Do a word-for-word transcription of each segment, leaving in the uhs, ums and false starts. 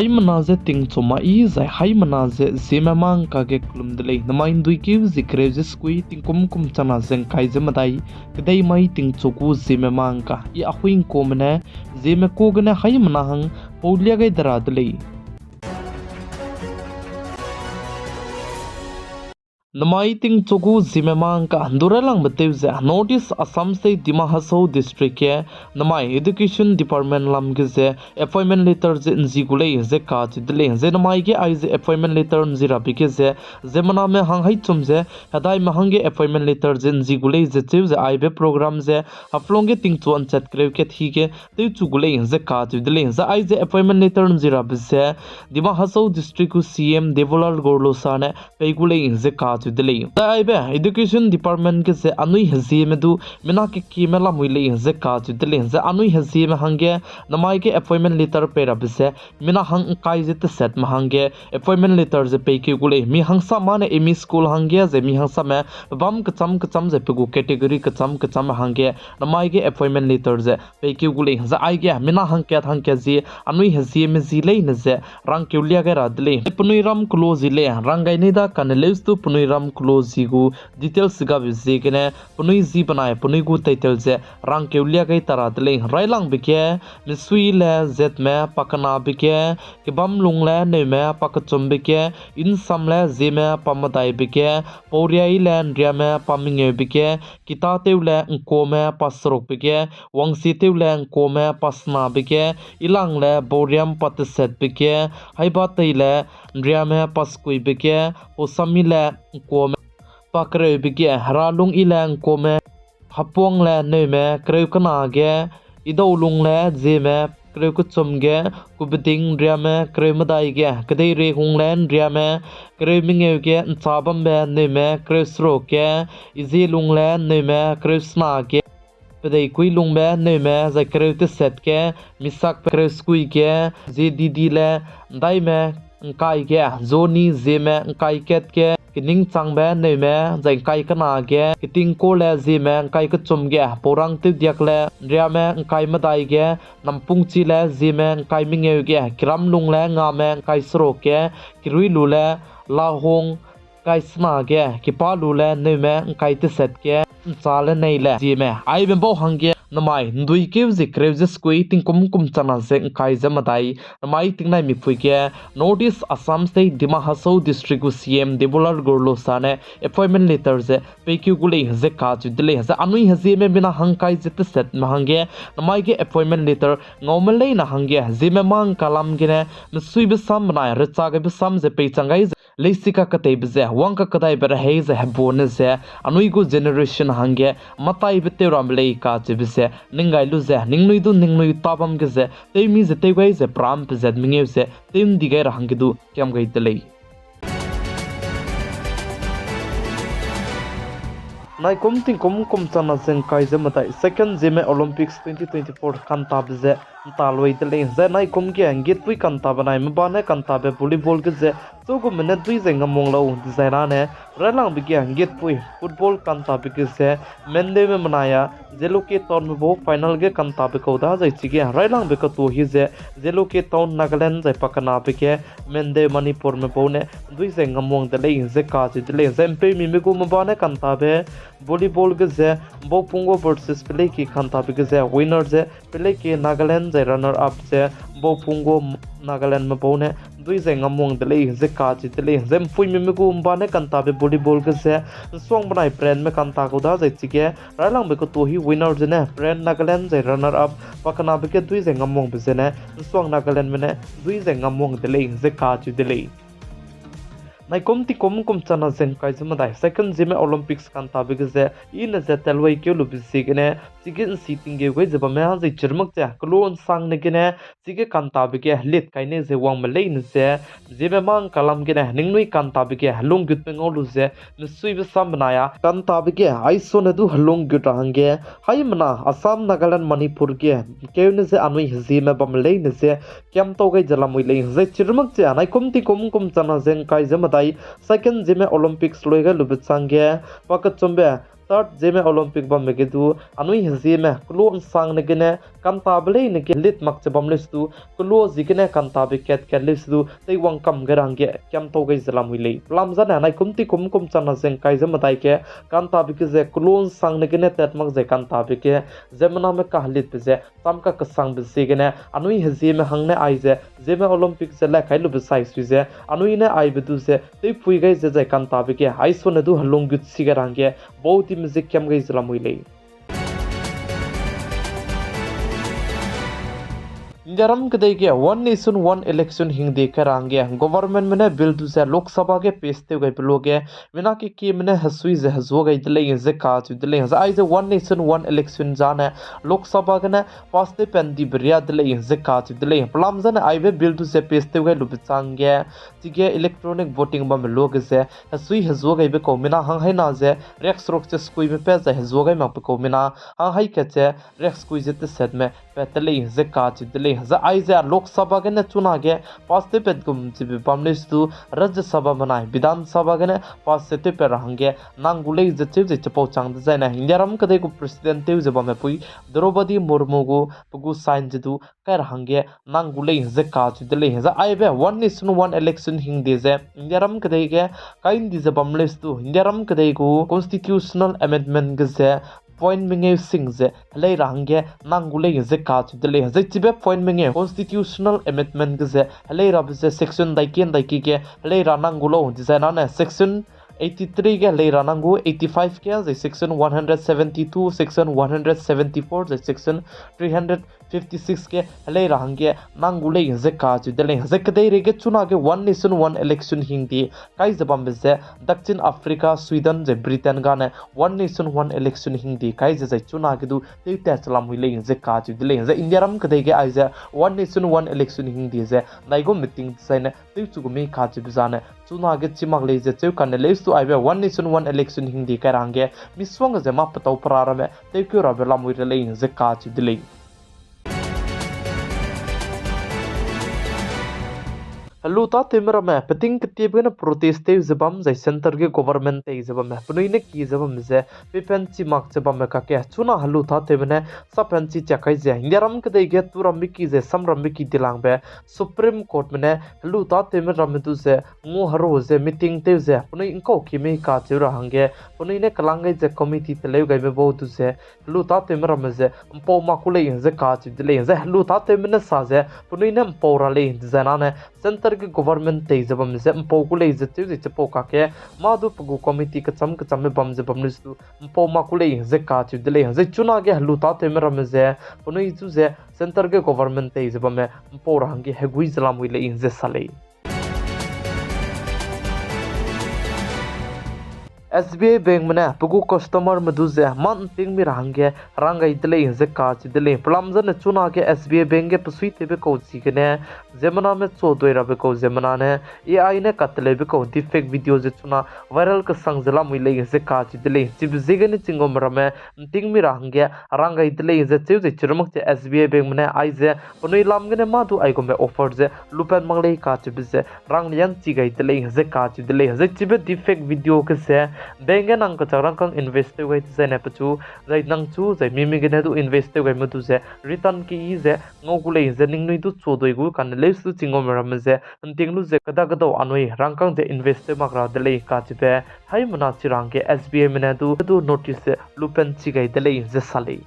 Haimena ze tingchu mai zai haimena ze Zeme mangka ge kelum de lei. Namai ’nduikeu ze kereu ze sekui tingkum kum chana ze ’ngkai ze medai, kedei mai tingchu gu Zeme mangka, I Ahui ’Ngkuame ne, Zeme ku gene haimena hang paulia gai de ra de lei. Namai tingchu gu Zeme mangka ’ndu railangbe tew ze North East Assam State Dima Hasao District ge namai Education Department lam ge ze appointment letter ze ’nzi gu lei ze kacheu de lei. Zai namai ge aize appointment letter ’nzi rabe ge ze, ziemmename hang haichum ze, hedaime hangge appointment letter ze ’nzi gu lei ze cheu ze aibe program ze Haflong ge tingchu ’nchat kereu kat hi ge tewchu gu lei ze kacheu de lei. Zai aize appointment letter ’nzi rabe ze Dima Hasao District gu C M Debolal Gorlosa ne pei gu lei ze kacheu de lei. Zai aibe Education Department ge ze anui hezieme du mina kekieme lamui lei ze kacheu de lei. Zai anui hezieme hangge namai ge appointment letter pei rabe ze mina hang ’ngkai ze tesetme hangge appointment letter ze peikeu gu lei. Mi hangsame ne M E school hangge zai mi hangsame pebâm kechâm kechâm zai pe gu category kechâm kechâmme hangge namai ge appointment letter ze peikeu gu lei. Zai aige mina hangkat hangkat zi anui hezieme zi leine ze rangkeu lia gai ra de lei. Penui ram kelo zi lei, rang gai nei da kane leustu penui ram kelo zi gu details gabe ziegene penui zi benai penui gu title ze rangkeu lia gai ta ra de lei. Railangbe ge, Misui le Zeme, pakenabe ge, Kebamlung le Neume, pakechumbe ge, Insam le Zeme, pamedaibe ge, Pauriai le Nriame, pamengeube ge, Kitatew le Ngkuame, paserukbe ge, Wangsetew le Ngkuame, pasenabe ge, Ilang le Bauriam, patesetbe ge, Haibatei le Nriame, pasekuibe ge, Pausami le Ngkuame, pakereube ge, Heralungi le Ngkuame, Hapuang le Neume, kereu kena ge, Idaulung le Zeme, kereu kechum ge, Kubeding Nriame, kereu medai ge, Kedeirehung le Nriame, kereu mengeu ge, Nchabambe Neume, kereu seruk ge, Izielung le Neume, kereu sena ge, Pedeikuilungbe Neume, zai kereu teset ge, Misakbe kereu sekui ge, Zedidi le Ndaime, ’ngkai ge, Zoni Zeme, ’ngkai kat ge, Keningchangbe Neume, zai ’ngkai kena ge, Ketingko le Zeme, ’ngkai kechum ge, Paurang Tewdiak le Nriame, ’ngkai medai ge, Nampungchi le Zeme, ’ngkai mengeu ge, Kiramlung le Ngame, ’ngkai seruk ge, Kiruilu le Lahung, ’ngkai sena ge, Kipalu le Neume, ’ngkai teset ge, Ncha le Nei le Zeme, aibe bau hangge, namai ’nduikeu ze kereu ze sekui tingkum kum chana ze ’ngkai ze medai, namai tingnaimipui ge, North East Assam State Dima Hasao District gu C M Debolal Gorlosa ne appointment letter ze peikeu gu lei ze kacheu de lei. Zai anui hezieme mina hangkai ze tesetme hangge, namai ge appointment letter ngaume leine hangge, Zeme mangka lam gene, mesuibe sam benai rechagaibe sam ze peichang gai ze, leisi kaketeibe ze, wang kakedaibe rehei ze hebune ze, anui gu generation hangge, mataibe tew ramme lei kacheube ze, ning gai lu ze, ningnui du ningnui tabam ge ze, tewmi ze tew gai ze, pram pezat mengeu ze, tew ’ndi gai ra hangge du, kiam gai de lei. Naikum tingkum kum chana ze ’ngkai ze medai, Second Zeme Olympics twenty twenty-four kantabe ze ’nta lui de lei. Zai naikum ge ’nggitpui kanta benai mebane kantabe volleyball ge ze, chugume ne dui ze ngamwang lau dezai nane, railangbe ge ’nggitpui football kantabe ge ze, Mendeume menai a, Jalukie Townme bau final ge kantabe kau da zai chige, railangbe katu hi ze, Jalukie Town Nagaland zai pakenabe ge, Mendeu Manipurme bau ne, dui ze ngamwang de lei ze kacheu de lei. Zai ’mpeumime gu mebane kantabe, volleyball ge ze, Mbaupunggo versus Peleki kantabe ge ze, winner ze, Peleki Nagaland zai runner up ze, Mbaupunggo Nagalandme bau ne, dui ze ngamwang de lei ze kacheu de lei. Zai ’mpuimime gu mebane kantabe volleyball ge ze, ’nsuang benai Prenme kanta kau da zai chige, railangbe katu hi winner zene, Pren Nagaland zai runner up, pakenabe ge dui ze ngamwangbe zene, ’nsuang Nagalandme ne, dui ze ngamwang de lei ze kacheu de lei. Naikum tingkum kum chana ze ’ngkai ze medai, Second Zeme Olympics kantabe ge ze, ine ze telwai keu lube ziegene, chige ’nsi tinggeu gai ze bamme zai chirmak ze, kelu ’nsangne gene, chige kantabe ge lit kai nei ze wangme leine ze, Zeme mangka lam gene, ningnui kantabe ge helunggutbe ngau lu ze, mesuibe sam benai a, kantabe ge aisone du helunggut ra hangge, haimena Assam, Nagaland, Manipur ge, keune ze anui hezieme bamme leine ze, kiamtau gai ze lamui lei. Zai chirmak ze, naikum tingkum kum chana ze ’ngkai ze medai, Second Zeme Olympics lui gai lube changge, pakechumbe, Third Zeme Olympic bambe ge du, anui hezieme kelo ’nsangne gene kantabe leine ge lit mak ze bam leu se du, kelo ziegene kantabe kat kat leu se du, teiwang kam gai ra hangge kiamtau gai ze lamui lei. Pelam zane anai kum ti kum kum chana ze ’ngkai ze medai ge kantabe ge ze kelo ’nsangne gene tat mak ze kantabe ge ziemmename kahelitbe ze cham kakesangbe ziegene anui hezieme hangne aize Zeme Olympic ze le kai lube sai sui ze anui ne aibe du ze tewpui gai ze zai kantabe ge aisone du helung gut si gai ra hangge bau time ze kiam gai ze lamui lei. Indiaram kedei ge One Nation One Election hingde kai ra hangge governmentme ne bill du ze Lok Sabha ge pass tew gaibe luage, mina kekieme ne hesui ze hezuâ gai de lei ze kacheu de lei. Zai aize One Nation One Election zane Lok Sabha gene pass tew pan dibe riâ de lei ze kacheu de lei. Pelam zane aibe bill du ze pass tew gai lube chang ge, chige electronic voting bambe luage ze hesui hezuâ gaibe kau mina hang haina ze riakseruk ze sekuime pat zai hezuâ gai makbe kau mina hang hai kat ze riaksekui ze tesetme pat de lei ze kacheu de lei. Zai aize Lok Sabha gene chunage pass tew pat gum chibe bam leu se du Rajya Sabha benai Bidhan Sabha gene pass ze tew pat ra hangge nang gu lei ze cheu ze chipau chang dezaine Indiaram kedei gu president tew ze bamme pui Droupadi Murmu gu pe gu sign ze du kai ra hangge nang gu lei ze kacheu de lei. Zai aibe One Nation One Election hingde ze Indiaram kedei ge kai ndi ze bam leu se du Indiaram kedei gu constitutional amendment ge ze point mengeu sing ze helei ra hangge nang gu lei ze kacheu de lei. Zai chibe point mengeu constitutional amendment ge ze helei rabe ze section ndaike ndaike ge helei ra nang gu lau dezai nane section eighty three ge helei ra nang gu, eighty five ge zai section one hundred seventy two, section one hundred seventy four zai section three hundred fifty six ge helei ra hangge nang gu lei ze kacheu de lei. Zai kedeireige chunage One Nation One Election hingde kai ze bambe ze Dakshin Africa, Sweden zai Britain gane One Nation One Election hingde kai ze zai chunage du tewtat che lamui lei ze kacheu de lei. Zai Indiaram kedei ge aize One Nation One Election hingde ze ndaigum meeting dezaine tewchu gu mei kacheube zane chunage chi mak lei ze cheu kane leu se du aibe One Nation One Election hingde kai ra hangge misuang ze mâ petau pera ramme tewkeu rabe lamui re lei ze kacheu de lei. Helu tâtewme ramme peting ketiebe gene protest tew ze bam zai centre ge government tei ze bamme penui ne ki ze bam ze pepen chi mak ze bamme kakge chuna helu tâtewme ne sapen chi chak kai ze Indiaram kedei ge turambe ki ze samrambe ki dilangbe Supreme Courtme ne helu tâtewme ramme du ze nguheru ze meeting tew ze penui ’ngkau ki mei kacheu ra hangge penui ne kelang gai ze committee teleu gaime bau du ze helu tâtewme ramme ze ’mpau mak ku lei ze kacheu de lei. Zai helu tâtewme ne sa ze penui ne ’mpau ra lei dezai nane centre ge government tei ze bam ze ’mpau ku lei ze cheu ze chipau kakge mâ du pe gu committee kecham kechamme bam ze bam leu se du ’mpau mak ku lei ze kacheu de lei. Zai chunage helu tâtewme ramme ze penui chu ze centre ge government tei ze bamme ’mpau ra hangge hegui ze lamui lei ze sa lei. S B I Bankme ne pe gu customerme du ze mâ ’nting mi ra hangge rang gai de lei ze kacheu de lei. Pelam zane chunage S B I Bank ge pesuitewbe kau chigene ziemmename chu dui rabe kau ziemmena ne A I ne kateleube kau deepfake video ze chuna viral kesang ze lamui lei ze kacheu de lei. Chibe ziegene chinggume ramme ’nting mi ra hangge rang gai de lei ze cheu ze chirumak che S B I Bankme ne aize penui lam gene mâ du aigumbe offer ze lupat mak lei kacheube ze rang lian chi gai de lei ze kacheu de lei. Zai chibe deepfake video ge ze bank ge nang kechak rangkâng invest tew gai dezaine pechu zai nang chu zai mimi gene du invest tew gaime du ze return keyi ze ngau gu lei ze ningnui du chu dui gu kane leu se du chinggume ramme ze ’nting lu ze keda kedau anui rangkâng ze invest tew mak ra de lei kacheube haimena chi ra hangge S B Ime ne du du notice ze lupat chi gai de lei ze sa lei.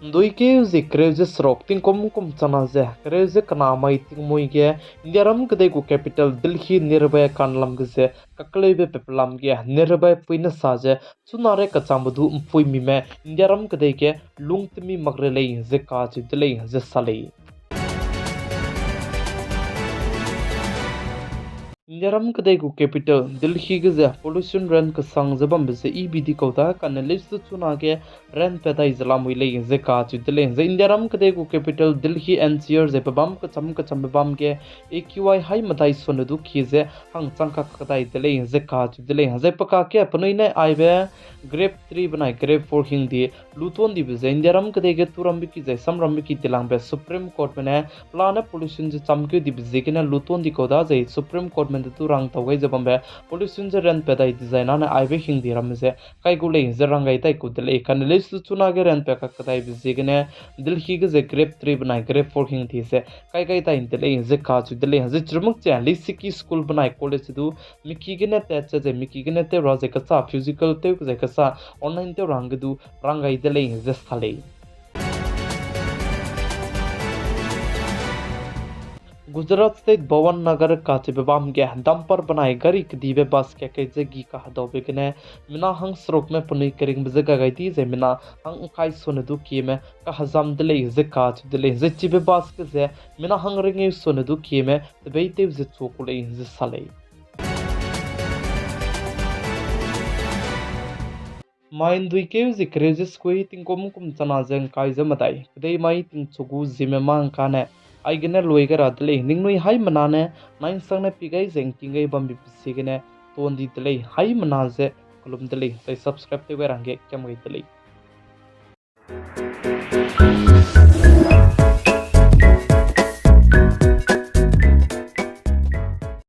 ’Nduikeu ze kereu ze seruk tingkum kum chana ze kereu ze kena mai tingmui ge Indiaram kedei gu capital Delhi nearby kanlam ge ze kakeleube pepelam ge nearby pui ne sa ze chunare kachangbe du ’mpuimime Indiaram kedei ge lungtemi mak re lei ze kacheu de lei ze sa lei. Indiaram kedei gu capital Delhi ge ze pollution ran kesang ze bambe ze E B D kau da kane leu se du chunage ran pat dai ze lamui lei ze kacheu de lei. Zai Indiaram kedei gu capital Delhi N C R ze pebâm kecham kechambe bâm ge A Q I hai medai sone du kie ze hangchang kak kadai de lei ze kacheu de lei. Zai pe kakge penui ne aibe Grade three benai grade four hingdi luton dibe ze Indiaram kedei ge turambe ki zai samrambe ki dilangbe Supreme Courtme ne pelane pollution ze chamkeu dibe ziegene luton di kau da zai Supreme Courtme de du rangtau gai ze bambe pollution ze ranpa dai dizai nane aibe hingdi ramme ze kai gu lei ze rang gai dai kau de lei. Kane leuse du chunage ranpa kakedaibe ziegene Delhi ge ze grade three benai grade four hingdi ze kai gai dai de lei ze kacheu de lei. Zai chirumak che leisiki school benai college du miki gene tat ze zai miki gene tew ra zai kechâ physical tew zai kechâ online tew ra hangge du rang gai de lei ze sa lei. Gujarat State Bhavnagar kacheube bam ge dumper benai gari kedibe bus kakai ze gi kahedaube gene mina hang serukme penui keringbe ze ga gai di zai mina hang ngkai sone du kieme kahezam de lei ze kacheu de lei. Zai chibe bus ge ze mina hang rengeu sone du kieme tebeitew ze chu ku lei ze sa lei. Mai nduikeu ze kereu ze sekui tingkum kum chana ze ngkai ze medai, kedei mai tingchu gu ziemme mâ ngkane aigene lui gai ra de lei. Ningnui haimena ne nainsang ne pi gai ze ngking gai bambe pe ziegene tuan di de lei. Haimena ze kelum de lei, zai subscribe tew gai ra hangge kiam gai de lei.